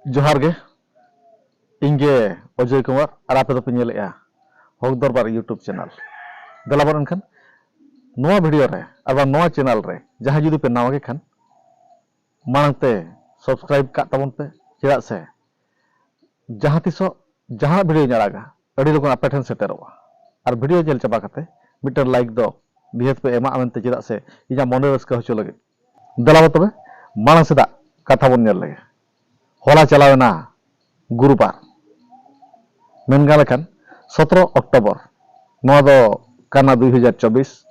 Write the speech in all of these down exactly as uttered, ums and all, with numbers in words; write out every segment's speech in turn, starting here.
ᱡᱚᱦᱟᱨ ᱜᱮ, ᱤᱧ ᱜᱮ ᱚᱡᱚᱭ ᱠᱩᱢᱟᱨ, ᱟᱨ ᱟᱯᱮ ᱫᱚᱯᱮ ᱧᱮᱞᱮᱫᱼᱟ ᱦᱚᱠ ᱫᱚᱨᱵᱟᱨ YouTube ᱪᱮᱱᱮᱞ᱾ ᱫᱮᱞᱟ ᱵᱚᱱ ᱮᱱᱠᱷᱟᱱ ᱱᱚᱣᱟ ᱵᱷᱤᱰᱤᱭᱳ ᱨᱮ ᱟᱨ ᱵᱟᱝ ᱱᱚᱣᱟ ᱪᱮᱱᱮᱞ ᱨᱮ ᱡᱟᱦᱟᱸᱭ ᱡᱩᱫᱤ ᱯᱮ ᱱᱟᱣᱟ ᱜᱮ ᱠᱷᱟᱱ, ᱢᱟᱲᱟᱝ ᱛᱮ ᱥᱟᱵᱥᱠᱨᱟᱭᱤᱵ ᱠᱟᱜ ᱛᱟᱵᱚᱱ ᱯᱮ, ᱪᱮᱫᱟᱜ ᱥᱮ ᱡᱟᱦᱟᱸ ᱛᱤᱥᱚᱜ ᱡᱟᱦᱟᱱᱟᱜ ᱵᱷᱤᱰᱤᱭᱳᱧ ᱟᱲᱟᱜᱟ, ᱟᱹᱰᱤ ᱞᱚᱜᱚᱱ ᱟᱯᱮ ᱴᱷᱮᱱ ᱥᱮᱴᱮᱨᱚᱜᱼᱟ᱾ ᱟᱨ ᱵᱷᱤᱰᱤᱭᱳ ᱧᱮᱞ ᱪᱟᱵᱟ ᱠᱟᱛᱮ ᱢᱤᱫᱴᱮᱱ ᱞᱟᱭᱤᱠ ᱫᱚ ᱱᱤᱦᱟᱹᱛ ᱯᱮ ᱮᱢᱟᱜᱼᱟ ᱢᱮᱱᱛᱮ, ᱪᱮᱫᱟᱜ ᱥᱮ ᱤᱧᱟᱹᱜ ᱢᱚᱱᱮ ᱨᱟᱹᱥᱠᱟᱹ ᱦᱚᱪᱚ ᱞᱟᱹᱜᱤᱫ᱾ ᱫᱮᱞᱟ ᱵᱚ ᱛᱚᱵᱮ, ᱢᱟᱲᱟᱝ ᱥᱮᱫᱟᱜ ᱠᱟᱛᱷᱟ ᱵᱚᱱ ᱧᱮᱞ ᱞᱮᱜᱮ᱾ ᱦᱚᱞᱟ ᱪᱟᱞᱟᱣᱮᱱᱟ ᱜᱩᱨᱩᱵᱟᱨ, ᱢᱮᱱ ᱜᱟᱱ ᱞᱮᱠᱷᱟᱱ ᱥᱚᱛᱨᱚ ᱚᱠᱴᱳᱵᱚᱨ, ᱱᱚᱣᱟ ᱫᱚ ᱠᱟᱱᱟ ᱫᱩᱭ ᱦᱟᱡᱟᱨ ᱪᱚᱵᱵᱤᱥ᱾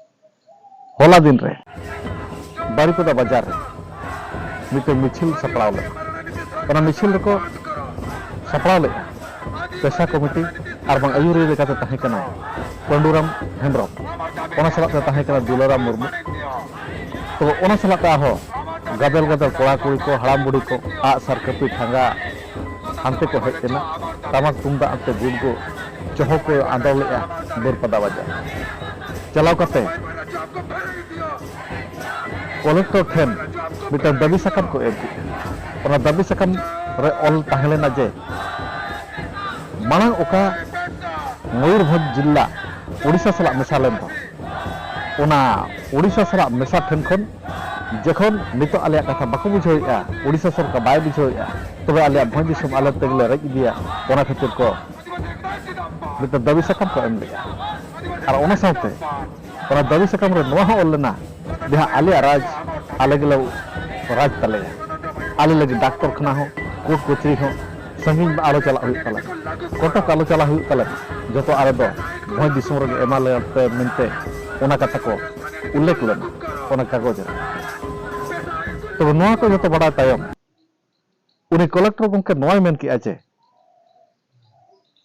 ᱦᱚᱞᱟ ᱫᱤᱱ ᱨᱮ ᱵᱟᱨᱤᱯᱟᱫᱟ ᱵᱟᱡᱟᱨ ᱨᱮ ᱢᱤᱫᱴᱟᱝ ᱢᱤᱪᱷᱤᱞ ᱥᱟᱯᱲᱟᱣ ᱞᱮᱱᱟ᱾ ᱚᱱᱟ ᱢᱤᱪᱷᱤᱞ ᱨᱮᱠᱚ ᱥᱟᱯᱲᱟᱣ ᱞᱮᱫᱼᱟ ᱯᱮᱥᱟ ᱠᱚᱢᱤᱴᱤ ᱟᱨ ᱵᱟᱝ ᱟᱹᱭᱩᱨᱤᱭᱟᱹ ᱞᱮᱠᱟᱛᱮ ᱛᱟᱦᱮᱸ ᱠᱟᱱᱟᱭ ᱯᱟᱹᱰᱩᱨᱟᱢ ᱦᱮᱢᱵᱨᱚᱢ, ᱚᱱᱟ ᱥᱟᱞᱟᱜ ᱛᱮ ᱛᱟᱦᱮᱸ ᱠᱟᱱᱟ ᱫᱩᱞᱟᱨᱟᱢ ᱢᱩᱨᱢᱩ᱾ ᱛᱚ, ᱚᱱᱟ ᱥᱟᱞᱟᱜ ᱛᱮ ᱟᱨᱦᱚᱸ ᱜᱟᱫᱮᱞ ᱜᱟᱫᱮᱞ ᱠᱚᱲᱟ ᱠᱩᱲᱤ ᱠᱚ, ᱦᱟᱲᱟᱢ ᱵᱩᱰᱷᱤ ᱠᱚ, ᱟᱜ ᱥᱟᱨ ᱠᱟᱹᱯᱤ ᱴᱷᱟᱸᱜᱟ ᱦᱟᱱᱛᱮ ᱠᱚ ᱦᱮᱡ ᱮᱱᱟ᱾ ᱴᱟᱢᱟᱠ ᱛᱩᱢᱫᱟᱜ ᱟᱱᱛᱮ ᱜᱩᱰ ᱜᱚ ᱪᱚᱦᱚ ᱠᱚ ᱟᱸᱫᱚᱲ ᱞᱮᱫᱼᱟ ᱵᱟᱹᱨᱯᱟᱫᱟ ᱵᱟᱡᱟᱨ᱾ ᱪᱟᱞᱟᱣ ᱠᱟᱛᱮ ᱠᱚᱞᱮᱠᱴᱚᱨ ᱴᱷᱮᱱ ᱢᱤᱫᱴᱟᱝ ᱫᱟᱹᱵᱤ ᱥᱟᱠᱟᱢ ᱠᱚ ᱮᱢ ᱠᱮᱫᱼᱟ᱾ ᱚᱱᱟ ᱫᱟᱹᱵᱤ ᱥᱟᱠᱟᱢ ᱨᱮ ᱚᱞ ᱛᱟᱦᱮᱸ ᱞᱮᱱᱟ ᱡᱮ ᱢᱟᱲᱟᱝ ᱚᱠᱟ ᱢᱚᱭᱩᱨᱵᱷᱚᱸᱡᱽ ᱡᱤᱞᱟ ᱳᱰᱤᱥᱟ ᱥᱟᱞᱟᱜ ᱢᱮᱥᱟ ᱞᱮᱱ ᱫᱚ, ᱚᱱᱟ ᱳᱰᱤᱥᱟ ᱥᱟᱞᱟᱜ ᱢᱮᱥᱟ ᱴᱷᱮᱱ ᱠᱷᱚᱱ ᱡᱚᱠᱷᱚᱱ ᱱᱤᱛᱚᱜ ᱟᱞᱮᱭᱟᱜ ᱠᱟᱛᱷᱟ ᱵᱟᱠᱚ ᱵᱩᱡᱷᱟᱹᱣᱮᱫᱼᱟ, ᱳᱰᱤᱥᱟ ᱥᱚᱨᱠᱟᱨ ᱵᱟᱭ ᱵᱩᱡᱷᱟᱹᱣᱮᱫᱼᱟ, ᱛᱚᱵᱮ ᱟᱞᱮᱭᱟᱜ ᱵᱷᱚᱸᱡᱽ ᱫᱤᱥᱚᱢ ᱟᱞᱮ ᱛᱮᱜᱮᱞᱮ ᱨᱮᱡ ᱤᱫᱤᱭᱟ᱾ ᱚᱱᱟ ᱠᱷᱟᱹᱛᱤᱨ ᱠᱚ ᱢᱤᱫᱴᱟᱝ ᱫᱟᱹᱵᱤ ᱥᱟᱠᱟᱢ ᱠᱚ ᱮᱢ ᱞᱮᱫᱼᱟ᱾ ᱟᱨ ᱚᱱᱟ ᱥᱟᱶᱛᱮ ᱚᱱᱟ ᱫᱟᱹᱵᱤ ᱥᱟᱠᱟᱢ ᱨᱮ ᱱᱚᱣᱟ ᱦᱚᱸ ᱚᱞ ᱞᱮᱱᱟ, ᱡᱟᱦᱟᱸ ᱟᱞᱮᱭᱟᱜ ᱨᱟᱡᱽ ᱟᱞᱮ ᱜᱮᱞᱮ ᱨᱟᱡᱽ ᱛᱟᱞᱮᱭᱟ, ᱟᱞᱮ ᱞᱟᱹᱜᱤᱫ ᱰᱟᱠᱛᱚᱨ ᱠᱷᱟᱱᱟ ᱦᱚᱸ, ᱠᱳᱨᱴ ᱠᱚᱪᱟᱹᱨᱤ ᱦᱚᱸ ᱥᱟᱺᱜᱤᱧ ᱟᱞᱚ ᱪᱟᱞᱟᱜ ᱦᱩᱭᱩᱜ ᱛᱟᱞᱮ, ᱠᱚᱴᱚᱠ ᱟᱞᱚ ᱪᱟᱞᱟᱜ ᱦᱩᱭᱩᱜ ᱛᱟᱞᱮ, ᱡᱚᱛᱚ ᱟᱞᱮ ᱫᱚ ᱵᱷᱚᱸᱡᱽ ᱫᱤᱥᱚᱢ ᱨᱮᱜᱮ ᱮᱢᱟ ᱞᱮᱭᱟ ᱯᱮ ᱢᱮᱱᱛᱮ ᱚᱱᱟ ᱠᱟᱛᱷᱟ ᱠᱚ ᱩᱞᱞᱮᱠᱷ ᱞᱮᱱᱟ ᱚᱱᱟ ᱠᱟᱜᱚᱡᱽ ᱨᱮ᱾ ᱛᱚᱵᱮ ᱱᱚᱣᱟ ᱠᱚ ᱡᱚᱛᱚ ᱵᱟᱰᱟᱭ ᱛᱟᱭᱚᱢ ᱩᱱᱤ ᱠᱚᱞᱮᱠᱴᱚᱨ ᱜᱚᱢᱠᱮ ᱱᱚᱣᱟᱭ ᱢᱮᱱ ᱠᱮᱜᱼᱟ ᱡᱮ,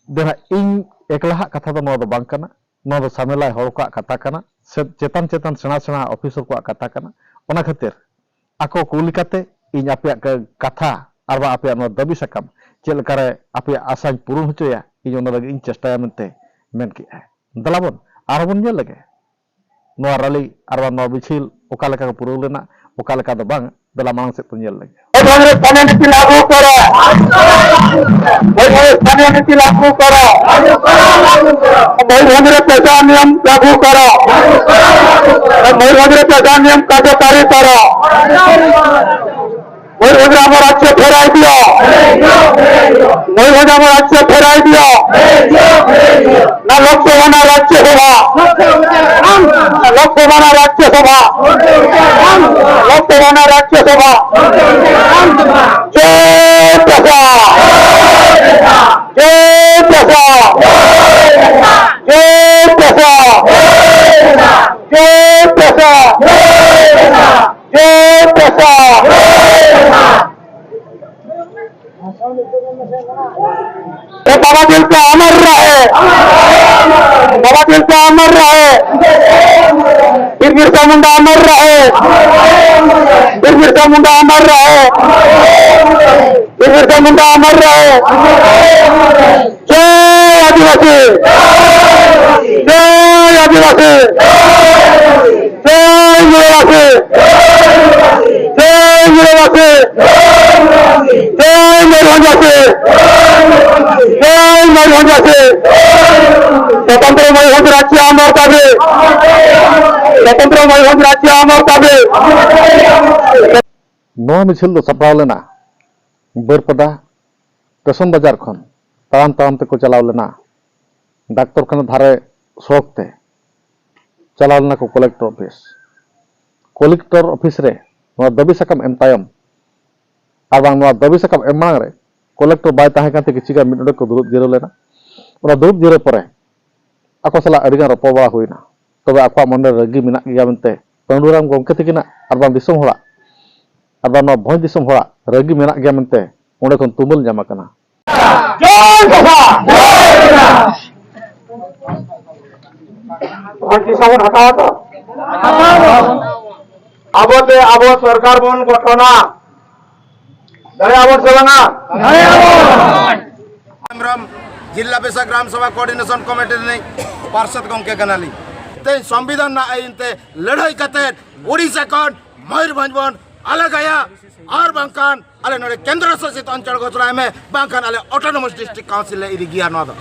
ᱫᱮᱞᱟ, ᱤᱧ ᱮᱠᱞᱟ ᱦᱟᱜ ᱠᱟᱛᱷᱟ ᱫᱚ ᱱᱚᱣᱟ ᱫᱚ ᱵᱟᱝ ᱠᱟᱱᱟ, ᱱᱚᱣᱟ ᱫᱚ ᱥᱟᱢᱮᱞᱟᱭ ᱦᱚᱲ ᱠᱚᱣᱟᱜ ᱠᱟᱛᱷᱟ ᱠᱟᱱᱟ, ᱥᱮ ᱪᱮᱛᱟᱱ ᱪᱮᱛᱟᱱ ᱥᱮᱬᱟ ᱥᱮᱬᱟ ᱚᱯᱷᱤᱥᱚᱨ ᱠᱚᱣᱟᱜ ᱠᱟᱛᱷᱟ ᱠᱟᱱᱟ᱾ ᱚᱱᱟ ᱠᱷᱟᱹᱛᱤᱨ ᱟᱠᱚ ᱠᱩᱞᱤ ᱠᱟᱛᱮ ᱤᱧ ᱟᱯᱮᱭᱟᱜ ᱠᱟ-, ᱠᱟᱛᱷᱟ ᱟᱨ ᱵᱟᱝ ᱟᱯᱮᱭᱟᱜ ᱱᱚᱣᱟ ᱫᱟᱹᱵᱤ ᱥᱟᱠᱟᱢ ᱪᱮᱫ ᱞᱮᱠᱟᱨᱮ ᱟᱯᱮᱭᱟᱜ ᱟᱥᱟᱧ ᱯᱩᱨᱩᱱ ᱦᱚᱪᱚᱭᱟ, ᱤᱧ ᱚᱱᱟ ᱞᱟᱹᱜᱤᱫ ᱤᱧ ᱪᱮᱥᱴᱟᱭᱟ ᱢᱮᱱᱛᱮ ᱢᱮᱱ ᱠᱮᱜᱼᱟᱭ᱾ ᱫᱮᱞᱟ ᱵᱚᱱ ᱟᱨᱦᱚᱸ ᱵᱚᱱ ᱧᱮᱞ ᱞᱮᱜᱮ ᱱᱚᱣᱟ ᱨᱟᱞᱤ ᱟᱨ ᱵᱟᱝ ᱱᱚᱣᱟ ᱢᱤᱪᱷᱤᱞ ᱚᱠᱟ ᱞᱮᱠᱟ ᱠᱚ ᱯᱩᱨᱟᱹᱣ ᱞᱮᱱᱟ, ᱚᱠᱟ ᱞᱮᱠᱟ ᱫᱚ ᱵᱟᱝ᱾ ᱫᱮᱞᱟ ᱢᱟᱲᱟᱝ ᱥᱮᱫ ᱵᱚᱱ ᱧᱮᱞ ᱞᱮᱜᱮ᱾ ময়ূরভঞ্জে স্থানীয় নীতি লাগু করো। ময়ূরভঞ্জে স্থানীয় নীতি লাগু করো। ময়ূরভঞ্জে পেশা নিয়ম লাগু করো। ময়ূরভঞ্জে পেশা নিয়ম কার্যকারী করো। ময়ূরভঞ্জ আমার রাজ্য ফেরাই দিও। ময়ূরভঞ্জ আমার রাজ্য ফেরাই দিও। না লোকসভা না রাজ্যসভা। লোকসভা না রাজ্যসভা। লোকসভা না রাজ্যসভা। জয় পেশা। জয় পেশা। জয় পেশা। জয় পেশা। জয় পেশা। ए बाबा दिल का अमर रहे। बाबा दिल का अमर रहे। फिर बिरसा मुंडा अमर रहे। फिर बिरसा मुंडा अमर रहे। फिर बिरसा मुंडा अमर रहे। जय आदिवासी। जय आदिवासी। जय आदिवासी। जय आदिवासी। जय मयूरभंजासी। जय मयूरभंजासी। स्वतंत्र मयूरभंज राज्य अमर दाबी। स्वतंत्र मयूरभंज राज्य अमर दाबी। ᱱᱚᱣᱟ ᱢᱤᱪᱷᱤᱞ ᱫᱚ ᱥᱟᱯᱲᱟᱣ ᱞᱮᱱᱟ ᱵᱟᱹᱨᱯᱟᱫᱟ ᱥᱴᱮᱥᱚᱱ ᱵᱟᱡᱟᱨ ᱠᱷᱚᱱ᱾ ᱛᱟᱲᱟᱢ ᱛᱟᱲᱟᱢ ᱛᱮᱠᱚ ᱪᱟᱞᱟᱣ ᱞᱮᱱᱟ ᱰᱟᱠᱛᱚᱨ ᱠᱷᱟᱱᱟ ᱫᱷᱟᱨᱮ ᱥᱚᱲᱚᱠ ᱛᱮ᱾ ᱪᱟᱞᱟᱣ ᱞᱮᱱᱟ ᱠᱚ ᱠᱚᱞᱮᱠᱴᱚᱨ ᱚᱯᱷᱤᱥ᱾ ᱠᱚᱞᱮᱠᱴᱚᱨ ᱚᱯᱷᱤᱥ ᱨᱮ ᱱᱚᱣᱟ ᱫᱟᱹᱵᱤ ᱥᱟᱠᱟᱢ ᱮᱢ ᱛᱟᱭᱚᱢ, ᱟᱨ ᱵᱟᱝ ᱱᱚᱣᱟ ᱫᱟᱹᱵᱤ ᱥᱟᱠᱟᱢ ᱮᱢ ᱢᱟᱲᱟᱝ ᱨᱮ ᱠᱚᱞᱮᱠᱴᱚᱨ ᱵᱟᱭ ᱛᱟᱦᱮᱸ ᱠᱟᱱ ᱛᱮ ᱠᱤᱪᱷᱩ ᱜᱟᱱ ᱢᱤᱫ ᱰᱚᱸᱰᱮᱠ ᱠᱚ ᱫᱩᱲᱩᱵ ᱡᱤᱨᱟᱹᱣ ᱞᱮᱱᱟ᱾ ᱚᱱᱟ ᱫᱩᱲᱩᱵ ᱡᱤᱨᱟᱹᱣ ᱯᱚᱨᱮ ᱟᱠᱚ ᱥᱟᱞᱟᱜ ᱟᱹᱰᱤᱜᱟᱱ ᱨᱚᱯᱚᱲ ᱵᱟᱲᱟ ᱦᱩᱭᱱᱟ᱾ ᱛᱚᱵᱮ ᱟᱠᱚᱣᱟᱜ ᱢᱚᱱᱮ ᱨᱮ ᱨᱟᱹᱜᱤ ᱢᱮᱱᱟᱜ ᱜᱮᱭᱟ ᱢᱮᱱᱛᱮ ᱯᱟᱹᱰᱩᱨᱟᱢ ᱜᱚᱢᱠᱮ ᱛᱟᱹᱠᱤᱱᱟᱜ ᱟᱨ ᱵᱟᱝ ᱫᱤᱥᱚᱢ ᱦᱚᱲᱟᱜ, ᱟᱨ ᱵᱟᱝ ᱱᱚᱣᱟ ᱵᱷᱚᱸᱡᱽ ᱫᱤᱥᱚᱢ ᱦᱚᱲᱟᱜ ᱨᱟᱹᱜᱤ ᱢᱮᱱᱟᱜ ᱜᱮᱭᱟ ᱢᱮᱱᱛᱮ ᱚᱸᱰᱮ ᱠᱷᱚᱱ ᱛᱩᱢᱟᱹᱞ ᱧᱟᱢ ᱟᱠᱟᱱᱟ᱾ ᱡᱚᱭ ᱵᱟᱵᱟ᱾ ᱵᱷᱚᱸᱡᱽ ᱫᱤᱥᱚᱢ ᱵᱚᱱ ᱦᱟᱛᱟᱣᱟ ᱛᱚ? ᱟᱵᱚᱛᱮ ᱟᱵᱚ ᱥᱚᱨᱠᱟᱨ ᱵᱚᱱ ᱜᱚᱴᱷᱚᱱᱟ᱾ ᱫᱟᱲᱮᱭᱟᱜ ᱟᱵᱚᱱ ᱥᱮ ᱵᱟᱝᱟ? ᱦᱮᱢᱵᱨᱚᱢ, ᱡᱤᱞᱞᱟ ᱵᱮᱥᱟ ᱜᱨᱟᱢ ᱥᱚᱵᱷᱟ ᱠᱳᱚᱨᱰᱤᱱᱮᱥᱚᱱ ᱠᱚᱢᱤᱴᱤ ᱨᱤᱱᱤᱡ ᱯᱟᱨᱥᱮᱛ ᱜᱚᱢᱠᱮ ᱠᱟᱱᱟᱞᱤᱧ᱾ ᱛᱮᱦᱮᱧ ᱥᱚᱝᱵᱤᱫᱷᱟᱱ ᱨᱮᱱᱟᱜ ᱟᱹᱭᱤᱱ ᱛᱮ ᱞᱟᱹᱲᱦᱟᱹᱭ ᱠᱟᱛᱮ ᱳᱰᱤᱥᱟ ᱠᱷᱚᱱ ᱢᱚᱭᱩᱨᱵᱷᱚᱸᱡᱽ ᱵᱚᱱ ᱟᱞᱟᱜᱟᱭᱟ, ᱟᱨ ᱵᱟᱝᱠᱷᱟᱱ ᱟᱞᱮ ᱱᱚᱰᱮ ᱠᱮᱱᱫᱨᱚ ᱥᱟᱥᱤᱛ ᱚᱧᱪᱚᱞ ᱜᱷᱳᱥᱚᱱᱟᱭ ᱢᱮ, ᱵᱟᱝᱠᱷᱟᱱ ᱟᱞᱮ ᱚᱴᱳᱱᱚᱢᱟᱥ ᱰᱤᱥᱴᱨᱤᱠᱴ ᱠᱟᱣᱩᱱᱥᱤᱞ ᱞᱮ ᱤᱫᱤ ᱜᱮᱭᱟ ᱱᱚᱣᱟ ᱫᱚ᱾